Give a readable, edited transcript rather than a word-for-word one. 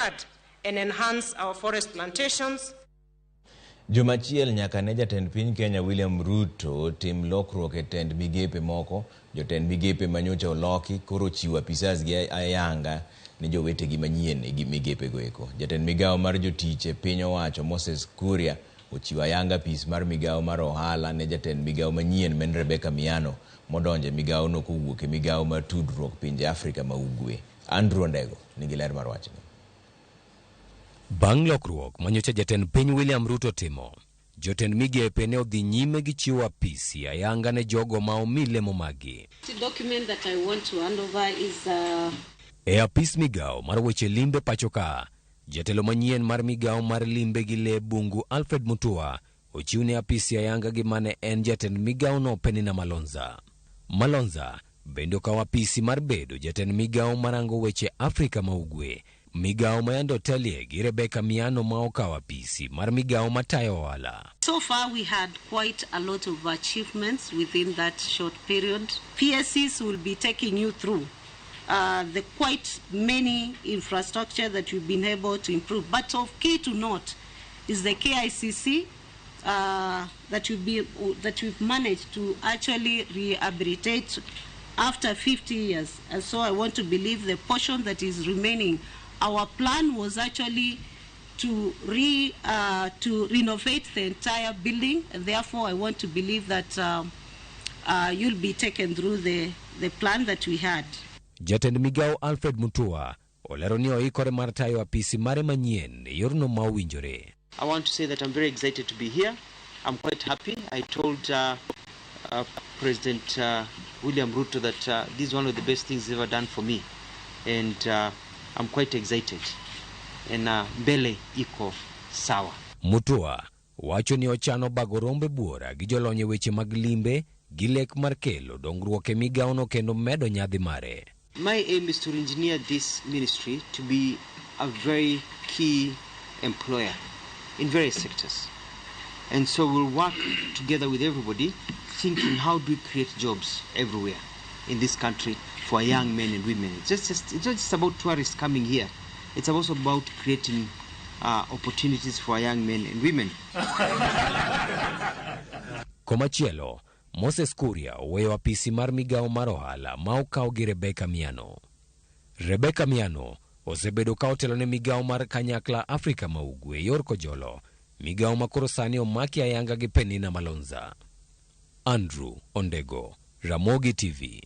And enhance our forest plantations. Juma achiel nyaka ne jatend piny Kenya William Ruto tim lokruok e tend migepe moko, jotend migepe manyocha oloki koro ochiwo apisas gi ayanga ne jowetegi manyien e migepego eko. Jatend migawo mar jotich e piny owacho Moses Kuria ochiwo ayanga apis mar migawo mar ohala ne jatend migawo manyien ma en Rebecca Miano modonjo e migawono kowuok e migawo mar tudruok pinje Afrika ma Ugwe. Andrew Ondego nigi ler mar wachni. Bang' lokruok manyocha jatend piny William Ruto timo, jotend migepe ne odhi nyime gi chiwo apisi ayanga ne jogo ma omi lemo maggi. The document that I want to hand over is E apis migawo mar weche limbe pacho ka, jatelo manyien mar migawo mar limbe gi lee bungu Alfred Mutua ochiwne apisi ayanga gi mane en jatend migawono Penina Malonza. Malonza bende okawo apisi mar bedo jatend migawo marango weche Afrika ma Ugwe, migawo ma yande otelie gi Rebecca Miano ma okawo apisi mar migawo matayo ohala. So far, we had quite a lot of achievements within that short period. PSCs will be taking you through the quite many infrastructure that we've been able to improve. But of key to note is the KICC that we've managed to actually rehabilitate after 50 years. And so I want to believe the portion that is remaining. Our plan was actually to renovate the entire building, and therefore I want to believe that you'll be taken through the plan that we had. Jatend migawo Alfred Mutua olero ni oikore mar tayo apisi mare manyien e yorno ma owinjore. I want to say that I'm very excited to be here. I'm quite happy. I told President William Ruto that this is one of the best things he's ever done for me. And I'm quite excited. And mbele iko sawa. Mutua wacho ni ochano bago rombe buora gi jolony e weche mag limbe gi lek mar kelo dongruok e migawono kendo medo nyadhi mare. My aim is to engineer this ministry to be a very key employer in various sectors. And so we'll work together with everybody, thinking how do we create jobs everywhere in this country for young men and women. It's not just about tourists coming here. It's also about creating opportunities for young men and women. Komachielo, Moses Kuria oweyo apisi mar migawo mar ohala ma okaw gi Rebecca Miano. Rebecca Miano osebedo ka otelo ne migawo mar kanyakla Afrika ma Ugwe yor kojolo, migawo ma koro sani omaki ayanga gi Penina Malonza. Andrew Ondego, Ramogi TV.